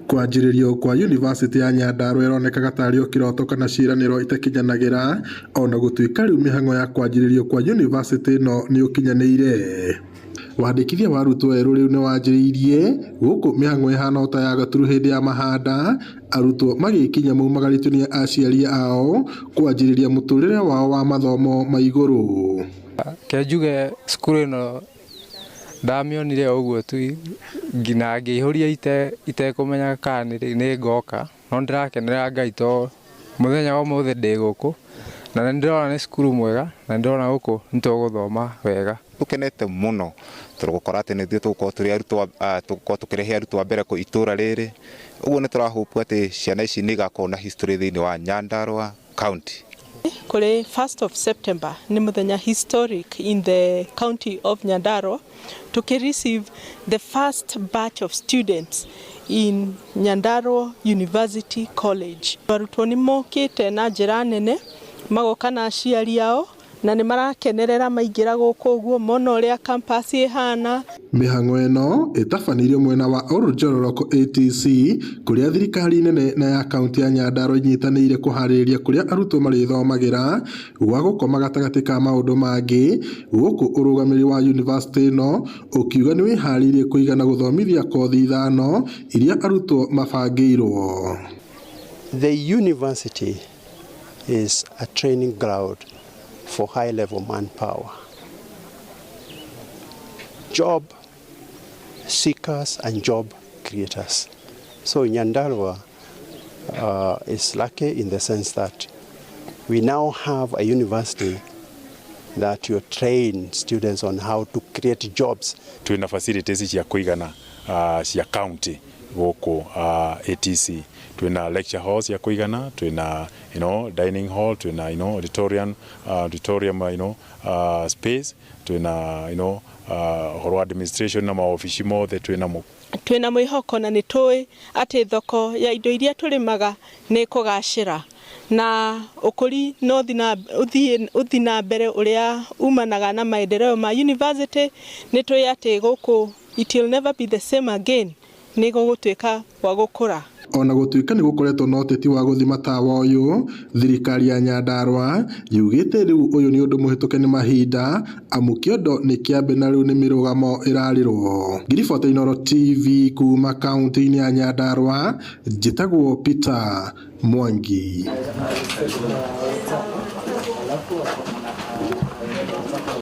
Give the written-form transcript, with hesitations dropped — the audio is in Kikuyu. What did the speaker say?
Kwanjĩrĩrio kwa yunivasĩtĩ ya Nyandarua ĩronekaga tarĩ o kĩroto kana ciĩranĩro itakinyanagĩra ona gũtuĩka rĩu mĩhang'o ya kwanjĩrĩrio kwa yunivasĩtĩ ĩno nĩ ũkinyanĩire. Wandĩkithia wa arutwo erũ rĩu nĩ wanjĩrĩirie gũkũ mĩhang'o ĩhana o ta ya gaturu hĩndĩ ya mahanda, arutwo magĩkinya maumagarĩtio nĩ aciari ao kwanjĩrĩria mũtũrĩre wao wa mathomo ma igũrũ. Reke njuge cukuru ĩno ndamĩonire o ũguo tu nginya ngĩihũria itekũmenya kana nĩ ngoka, no nĩndĩrakenera Ngai tondũ mũthenya wa ũmũthĩ ndĩ gũkũ na nĩ ndĩrona nĩ cukuru mwega na nĩ ndĩrona gũkũ nĩ tũgũthoma wega. Tũkenete mũno tondũ gũkora atĩ nĩ ithuĩ tũgũkorwo tũrĩ arutwo tũgũkorwo tũkĩrehe arutwo a mbere itũra rĩrĩ. Ũguo nĩ tũra hope atĩ ciana ici nĩ igakorwo na history thĩinĩ wa Nyandarua County. Kũrĩ 1st of September nĩ mũthenya historic in the county of Nyandarua tũkĩ receive the first batch of students in Nyandarua University College. Arutwo nĩ mokĩte na njĩra nene magoka na aciari ao na nĩ marakenerera maingĩra gũkũ ũguo mona ũrĩa campus ĩhana. Mĩhang'o ĩno ĩtabanĩirio mwena wa Oljolorok ATC kũrĩa thirikari nene na ya kaunti ya Nyandarua inyitanĩire kũharĩrĩria kũrĩa arutwo marĩthomagĩra gwa gũkoma gatagatĩ ka maũndũ mangĩ, gũkũ ũrũgamĩrĩri wa yunivasĩtĩ ĩno ũkiuga nĩ wĩharĩirie kũigana gũthomithia kothi ithano iria arutwo mabangĩirwo. The university is a training ground for high level manpower. Job seekers and job creators. So Nyandarua is lucky in the sense that we now have a university that you train students on how to create jobs. Twina facilities cia kuigana cia county gũkũ ATC. Twina lecture halls cia kuigana, twina dining hall, twina auditorium space, twina ũhoro wa administration na maobici mothe twina mo. Twina mwĩhoko na nĩ tũĩ atĩ thoko ya indo iria tũrĩmaga nĩ ĩkũgacĩra na ũkũri no ũthi na mbere ũrĩa umanaga na maendeleo ma university. Nĩ tũĩ atĩ gũkũ it will never be the same again, nĩ gũgũtuĩka gwa gũkũra. Ona gũtuĩka nĩ gũkoretwo na ũteti wa gũthima tawa ũyũ, thirikari ya Nyandarua yugĩte rĩu ũyũ nĩ ũndũ mũhĩtũke nĩ mahinda, amu kĩondo nĩ kĩambe na rĩu nĩ mĩrũgamo ĩrarĩrwo. Ngiribota Inooro TV kuma kaunti-inĩ ya Nyandarua, njĩtagwo Peter Mwangi.